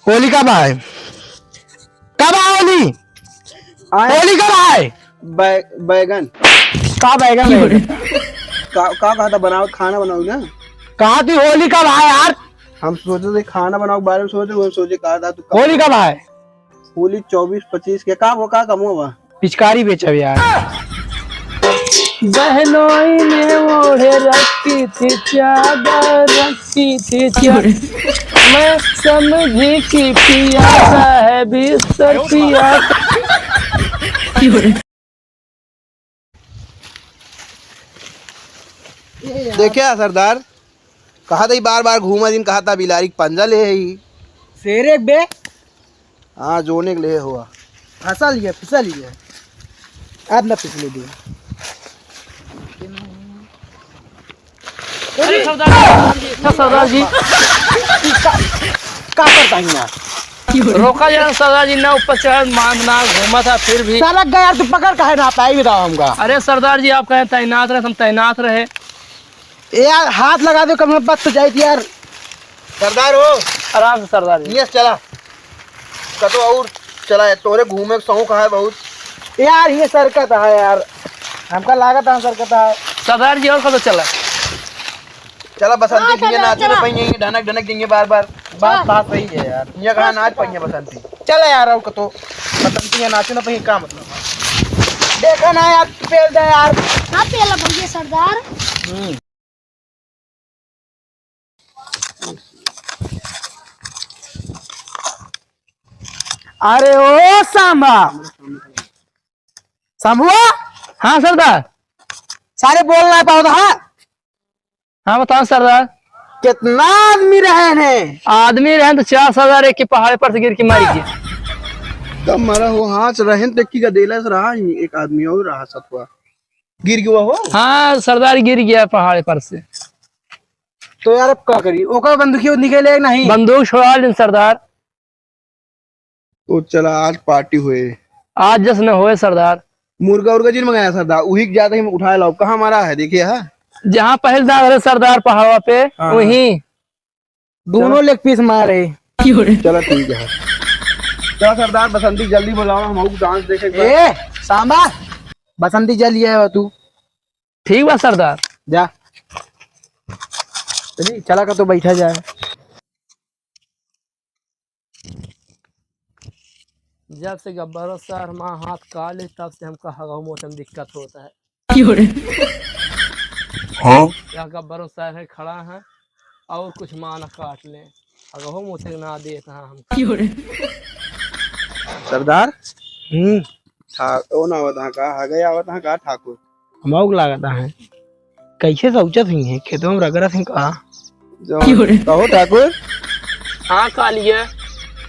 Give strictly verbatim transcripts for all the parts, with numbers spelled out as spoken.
होली कब आए? कब आए होली? आए। होली कब आए? बै-, बैगन। का बैगन, बैगन? का, का कहा था, बनाओ, खाना बनाओ ना। कहा थी होली कब आए यार? हम सोचे थे खाना बनाओ के बारे में सोचे, वो सोचे कहा था तू कब होली कब आए? होली चउबीस पच्चीस के, का वो, का कम हुआ? पिचकारी बेचब यार। बहनोई में ओढ़े रखी थी चादर, रखी थी चादर। मैं समझी कि पियासा है बिस्तर पिया। देखिया सरदार, कहा था बार बार घूमा दिन, कहा था बिलारी के पंजा ले है ही। शेरे बे। हाँ, जोने के लिए हुआ। फंसा लिया, फंसा लिया। अब ना पिछले दिन। अरे सरदार जी, अच्छा सरदार जी। का, का करता है यहाँ? रोका जाए सरदार जी, ना ऊपर चढ़, मांग ना घूमा था फिर भी। साला गया यार, तू पकड़ काहे ना पाई, बताओ हमका। अरे सरदार जी, आप कहें तैनात रहे, हम तैनात रहे। ए यार, हाथ लगा दो, कम बस तो जाइत यार। सरदार हो। आराम से सरदार जी। ये चला। कतो और चला है, तोरे घूमे के शौक है बहुत। यार, ये सरकत है यार, हमका लागत है सरकत है। सरदार जी, और कतो चला? चला बसंती हाँ, के लिए चला, नाचो ना चला। पइहें, ढनक ढनक देंगे बार बार। बात, हाँ। बात सही है यार, ये कहाँ नाच पइहें बसंती? चला यार, और कतो बसंती है, नाचो ना पइहें, का मतलब है? देखा ना यार, पेल दे यार। हाँ, पेला भैया सरदार। हम्म। अरे ओ सांबा, सांबुआ। हाँ सरदार। सारे बोल ना पावत हा। हाँ बताओ सरदार। कितना आदमी रहे हैं? आदमी रहे तो चार सरदार एक के पहाड़ पर से गिर के मारी गया। तब मरा हो, हाँ, रहे तो की का देला से रहा ही, एक आदमी और रहा सतुआ। गिर गया हो? हाँ, सरदार गिर गया पहाड़ पर से। तो यार, अब का करी? ओकर बंदूकियो निकले कि नहीं? बंदूक छोड़ा लेन सरदार। तो चला, आज पार्टी होए। आज जश्न होए सरदार। मुर्गा उर्गा जिन मंगाया सरदार, उही के जाते ही उठाए लाओ। कहाँ मारा है, देखिए, हाँ? जहाँ पहले दाग रहे सरदार पहाड़वा पे, हाँ, हाँ। वहीं। दोनों चलो। लेग पीस मारे। चलो ठीक है। चलो सरदार, बसंती जल्दी बुलाओ, हम आऊ डांस देखे एक बार। ए, सांबा, बसंती जल्दी आए तू। ठीक बा सरदार। जा। चली, चला का तो बैठा जाए। जब से गब्बरो सर हमार हाथ काट ले, तब से हमका हगहू मूतरे में दिक्कत होता है। क्यों रे? हाँ? यह गब्बरो सर है, खड़ा है और कुछ माना काट ले, हगहू मूतरे ना देत है हमका। क्यों रे? सरदार? हम्म। ठा-, ओ ना आवत है का? हगे आवत है का ठाकुर? हमहू के लागत है। कैसे शौचत ही है? खेतवा में रगड़त ही का? जो क्यों रे? कहो ठाकुर। हाँ, कालिया।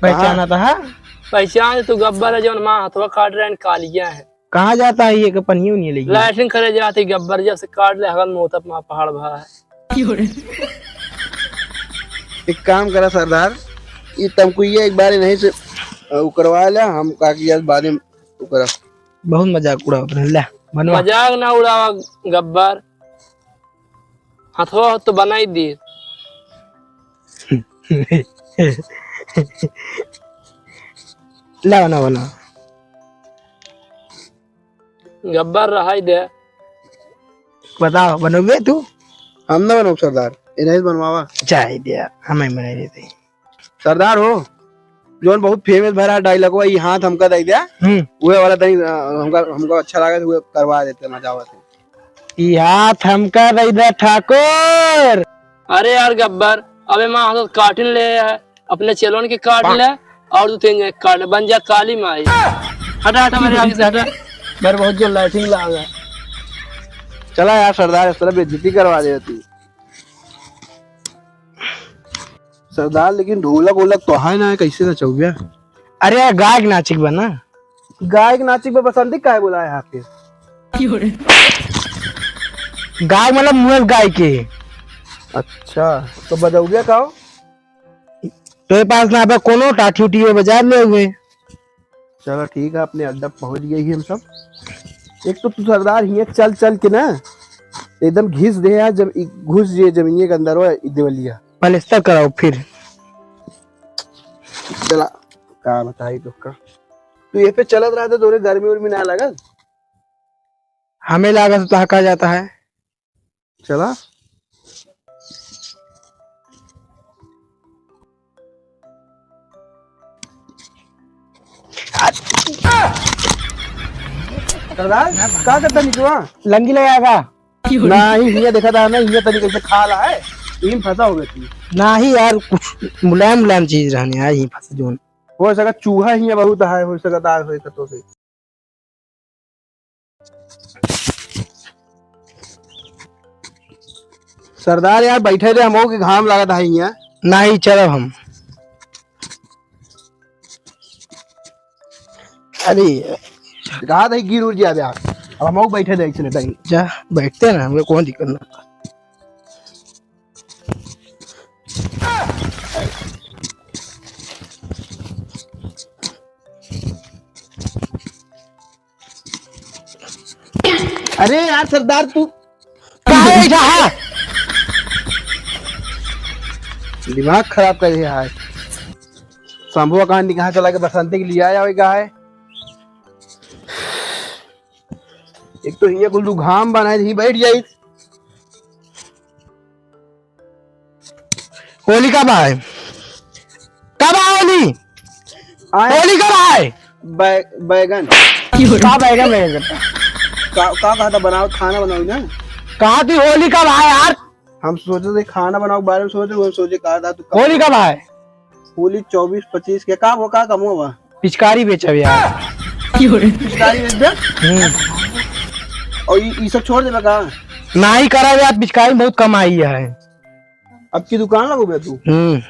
पहचाना कहाँ? था? पहचान तू गब्बर है, जौन माँ हथवा काट रहे हैं, कालिया है। कहाँ जाता है ये कि पनियो नहीं लेगी? लैट्रिन करे जाती गब्बर, जब से काट ले हगल मोतप माँ पहाड़ भरा है। क्यों रे? एक काम करा सरदार, ये तमकुइया एक बार नहीं से, अ, उकरवा ले, हम काकी आज बाद में ओकरा बहुत मजाक उड़ावत रहे। ले, बनवा। मजाक ना उड़ावा गब्बर। हथवा हो तो बनाई दी। ले, बना, बना। गब्बर रहाई दे। बताओ, बनोगे तू? हम ना बनोगे सरदार, इन्हें बनवावा। जाए दिया, हमें बनाई देते। सरदार हो, जौन बहुत फेमस भरा डायलॉग हुआ, "ई हाथ हमका दे दे।" हम्म। उहे वाला तनी, अ, हमका, हमका अच्छा लागत, उहे करवा देते, मजा आवत है। "ई हाथ हमका दे दे ठाकुर।" अरे यार गब्बर, अबे माँ हाथ काटिन ले है, अपने चेलोन के काट ले और दो तीन जने काट ले, बन जा काली माई। हटा, हटा, मेरे आगे से हटा। मेरे बहुत जोर लाइटिंग लाग है। चला यार सरदार, इस तरह बेइज्जती करवा दे तू। सरदार, लेकिन ढोलक वोलक तो है ना, कैसे नचौबे? अरे यार, गायक नाचिक बा ना। गायक नाचिक बा, बसंती काहे बुलाए हैं फिर? गायक मतलब मुँह गाय के। अच्छा, तो बजौबे का हो? तोरे पास ना बा कोनो टाठी उठी हो, बजा ले हुए। चलो ठीक है, अपने अड्डा पहुंच गए ही हम सब। एक तो तू सरदार हियाँ चल चल के ना एकदम घिस दे यार, जब इ-, घुस जे जमीनिया के अंदर हो इ देवलिया। पलस्तर कराओ फिर। चला, का बताई तो का। तू ये पे चलत रहा तो तोरे गर्मी उर्मी ना लगत? हमें लागत तो कहा जाता है। चला। सरदार, का करता निचवा? लंगी लगाएगा। नाही, हिया देखा था ना, हिया तनी कैसे खाल है, यहीं फंसा हो गया तू। नाही यार, कुछ मुलायम मुलायम चीज रहने यार, यहीं फंसा जोन। हो सका चूहा हिया बहुत है, हो सका दाग होए तो से। सरदार यार, बैठे रहे, हमहू के घाम लागत है हिया। नाही, चलब हम। अरे। कहा था गिर उड़ जाबे आप। अब हमहू बैठे रहे, चले टाइम। जा, बैठते ना, हमें कौन दिक्कत ना। अरे यार सरदार, तू काहे बैठा है? दिमाग खराब कर दिया है। शंभुआ कहाँ निकहा चला के बसंती के लिए आया हुआ है? एक तो हिया कुल तू घाम बनाए ही बैठ जाई। होली कब आए? कब आए होली? आए। होली कब आए? बै-, बैगन। का बैगन, बैगन? का, का कहा था, बनाओ, खाना बनाओ ना। कहा थी होली कब आए यार? हम सोचे थे खाना बनाओ के बारे में सोचे, वो सोचे कहा था तू कब होली कब आए? होली चौबीस पच्चीस के, का हो, का कम हुआ? पिचकारी बेचब यार। पिचकारी बेच दे? हम्म। और ई, ई सब छोड़ देबे का? नाही करब यार, पिचकारी में बहुत कमाई है। अब की दुकान लगोबे तू? हम्म।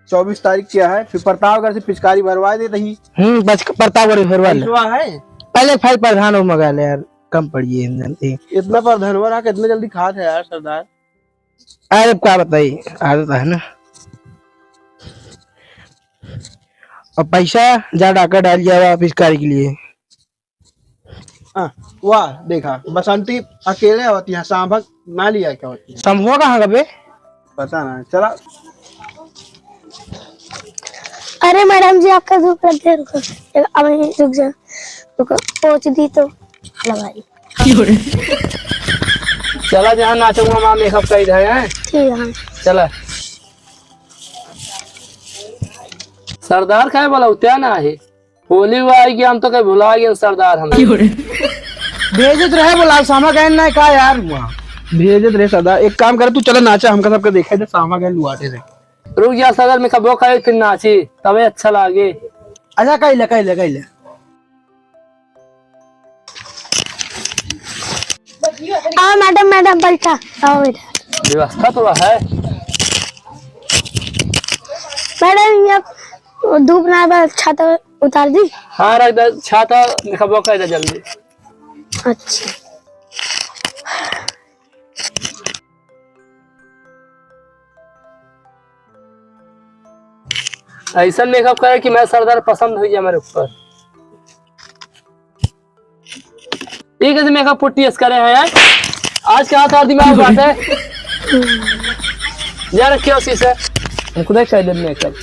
चौबीस तारीख क्या है, फिर प्रतापगढ़ से पिचकारी भरवा दे रही। हम्म, बस प्रतापगढ़ से भरवा ले। पैसवा है? पहले भाई प्रधान हो मगा ले यार, कम पड़िए हम जानते हैं। इतना प्रधानवा रहा, कितने जल्दी खात है यार सरदार। अरे का बताई, आदत है ना। अब पैसा जा डाका डाल जावा पिचकारी के लिए। हाँ, वाह, देखा, बसंती अकेले होती है, सांभक ना लिया क्या होती है? संभवा कहाँ गबे? पता ना, चला। अरे मैडम जी, आपका धूप लग गया, रुको, एक, अब यहीं रुक जा, रुको, पोंछ दी तो लगाई। चला, जहाँ नाचो वहाँ मेकअप कर दे हैं। ठीक है। चला। सरदार काहे बोला उत्या ना है? होली हुआ आएगी, हम तो कहीं भुला गए सरदार हम। भेजत रहे बोला, सामा गए ना का यार हुआ? भेजत रहे सरदार, एक काम कर, तू चला नाचा, हमका सबके देखा दे, सामा गए लुआटे रहे। रुक जा सरदार, मेकअप करे फिर नाची, तबे अच्छा लागे। अच्छा, कैले, कैले, कैले। आओ मैडम, मैडम बैठा, आओ बैठा। व्यवस्था तो है। मैडम, ये धूप ना बा, छाता उतार दी। हाँ, रख दे छाता, मेकअप कर दे जल्दी। अच्छा। ऐसा मेकअप करे कि मैं सरदार पसंद हो गया मेरे ऊपर। ये कैसे मेकअप पुट्टी इस करे हैं यार? आज कहाँ था दिमाग बात है? यार क्या चीज है? हम खुद ही कर दे मेकअप।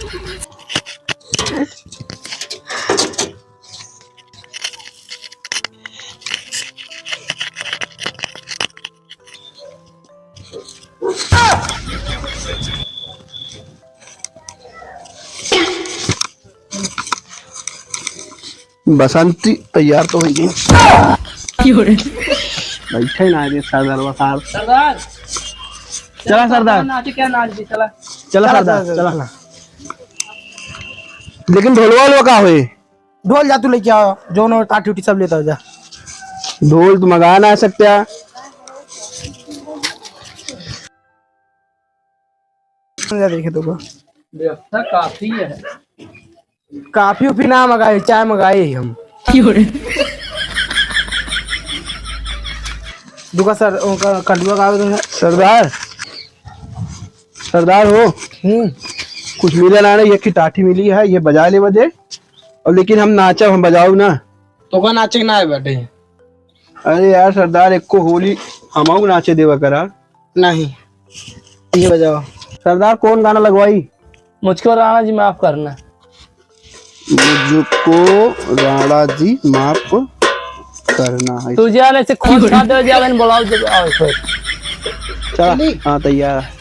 बसंती तैयार तो हो गई। क्यों रे? बैठे ना रे सरदार बसार। सरदार। चला सरदार। नाच क्या नाच भी चला। चला चला, सरदार, चला, चला। चला। लेकिन ढोलवा वोलवा का होई? ढोल जा तू लेके आ, जौन और टाटी उटी सब लेता हो जा। ढोल तो मंगा ना सकते हैं। जा देखे तो को। व्यवस्था काफी है। काफी उफी ना मंगाई, चाय मंगाई हम। क्यों रे? दुका सर, उनका कलुआ का आवे तो है। सरदार, सरदार हो। हम्म। कुछ मिला ना, ना, ये की टाठी मिली है, ये बजा ले बजे। और लेकिन हम नाचब, हम बजाऊ ना। तो का नाचे के ना है बाटे? अरे यार सरदार, एको होली हमहू नाचे देवा करा। नहीं, ये बजाओ। सरदार, कौन गाना लगवाई? मुझको राणा जी माफ करना। मुझको राणा जी माफ करना है। तू जा, नहीं से खोद खा दे, जा, मैंने बुलाओ जब आओ फिर। चला, चली। हाँ, तैयार है।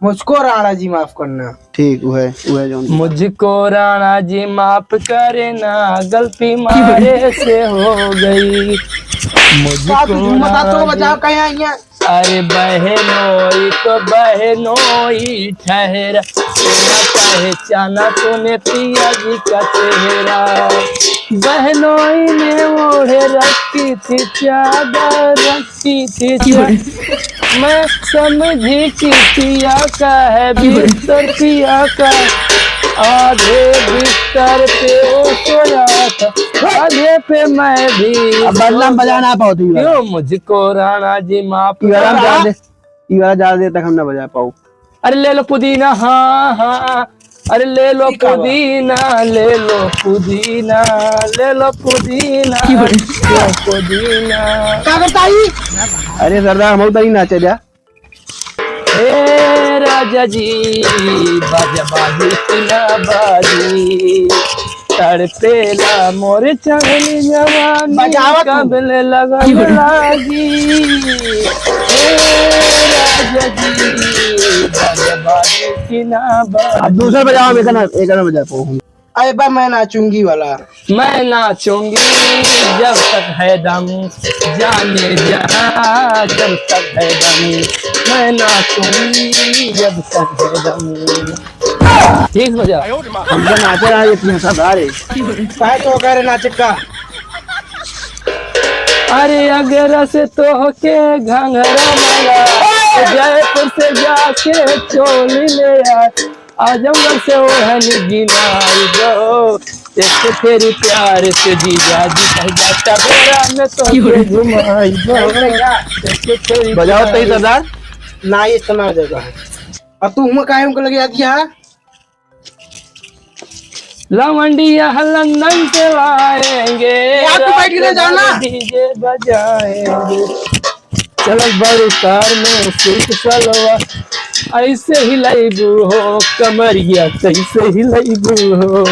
मुझको राणा जी माफ करना। ठीक, वह, वह जौन। मुझको राणा जी माफ करना, गलती मारे से हो गई। मुझको का तू झूमत आ तो राणा बजाओ जी। कहीं आई है? अरे बहनोई तो बहनोई ठहरा, ना पहचाना तूने पिया जी का चेहरा। बहनोई में ओढ़े रखी थी चादर, रखी थी चादर। मैं समझी कि पिया का है बिस्तर, पिया का। आधे बिस्तर पे वो सोया था, आधे पे मैं भी अब बदनाम सो बजाना बहुत ही क्यों मुझको राणा जी माफ ये वाला करा। ज्यादा, ये वाला ज्यादा देर तक हम ना बजा पाऊ। अरे ले लो पुदीना, हाँ, हाँ। अरे ले लो ठीक है बा। पुदीना, ले लो पुदीना, ले लो पुदीना, क्यों? ले लो पुदीना। का करता ही? अरे सरदार, हम तो ही नाचे जा। ए राजा जी, बाजा बाजी कि ना बाजी, तड़पेला मोर चढ़ली जवानी, बजावा तू। कब ले लगन लागी। ए राजा जी, बाजा बाजी कि ना बाजी। अब दूसरा बजाओ, एक ना, एक ना बजा पाऊँ हम। अरे बा, मैं नाचूंगी वाला। मैं नाचूंगी जब तक है दम, जाने जहाँ जब तक है दम, मैं नाचूंगी जब तक है दम। ठीक बजा। हमका नाचे रहा ये तीन साथ आ रहे। काहे तो करे नाचे का? अरे अगर से तो होके घाघरा माला, जयपुर से जाके चोली ले आए। आजमगढ़ से ओढ़नी गिनाई दो, एक फेरी प्यार से जीजा जी कह जाता बेरा में तो क्यों रे? घुमाई दो। एक फेरी बजाओ प्यार तई सरदार। ना, ये इस्तेमाल जगह है। अब तू हुआ काहे उनको लगे याद किया? लवंडिया लंदन से लाएंगे, यार, तू बैठ के रात जाना। भर डीजे बजाएंगे। चलल बड़ी कार में सूट सलवार, ऐसे हिलैबू हो कमरिया, कैसे हिलैबू हो।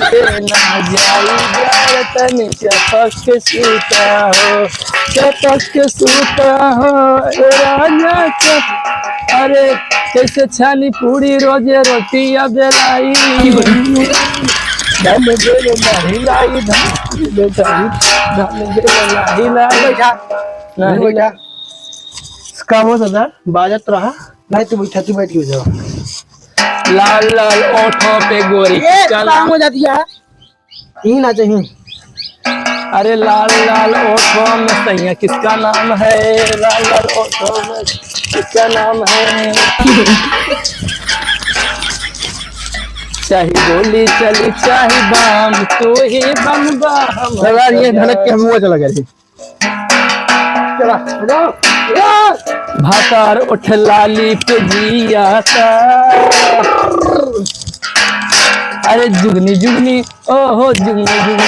ए ना जाई जाड़ तनी चपक के सूता हो, चपक के सूता हो, ए राजा चप-, अरे कैसे छानी पूरी रोजे रोटिया बेलाई। धन देवे नाही लाई, धन देवे नाही, धन देवे नाही लाई। बैठा। नहीं। बैठा। का हो सरदार? बाजत रहा। नहीं, तू बैठा, तू बैठ के जाओ। लाल लाल ओठों पे गोरी ये का काम हो जाती है? ई ना चाहिए। अरे लाल लाल ओठों में सैया किसका नाम है? लाल लाल ओठों में किसका नाम है? चाहे गोली चली चाहे बम, तू ही बनबा हम सरदार, ये धनक के हम वो चला गए। चला, बजाओ। या! भातार ओठ लाली पे जिया का। अरे जुगनी जुगनी, ओहो जुगनी जुगनी,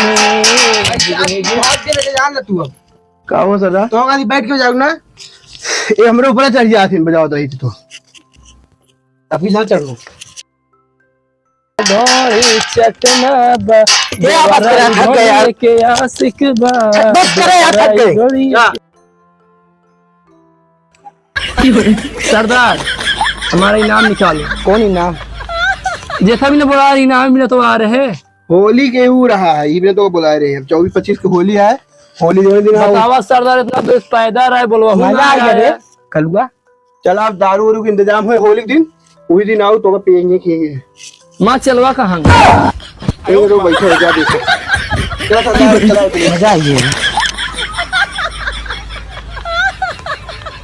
जुगनी जुगनी। हाथ दे लेके जान ले तू अब। का हो सरदार? तो गाड़ी बैठ के जाओ ना। ए, हमरे ऊपर चढ़ जात हिन, बजाओ तो ही तो। अभी ना चढ़ो। ढोरी चटना बा, ए, आप बस करा, थक गए यार। ढोरी के आशिक बा, बस करा यार, थक गए। ढोरी जा। सरदार, हमारा इनाम निकालो। कौन इनाम? जैसा भी ना बोला, इनाम मिला तो आ रहे। होली के ऊ रहा है, इबने तो बुला रहे हैं। चौबीस पच्चीस के होली है, होली जो दिन आओ। बतावा सरदार, इतना बेस पैदा रहे, बोलवा मजा ना आ गया आया। रे, कलुआ। चल, आप दारू वारू के इंतजाम है, होली के दिन, वही दिन आओ, तो पियेंगे, खिएंगे। माँ चलवा कहाँ गई? ए, रो, बैठो, जा देखो। चला, सरदार, चला, चला। मजा आई है।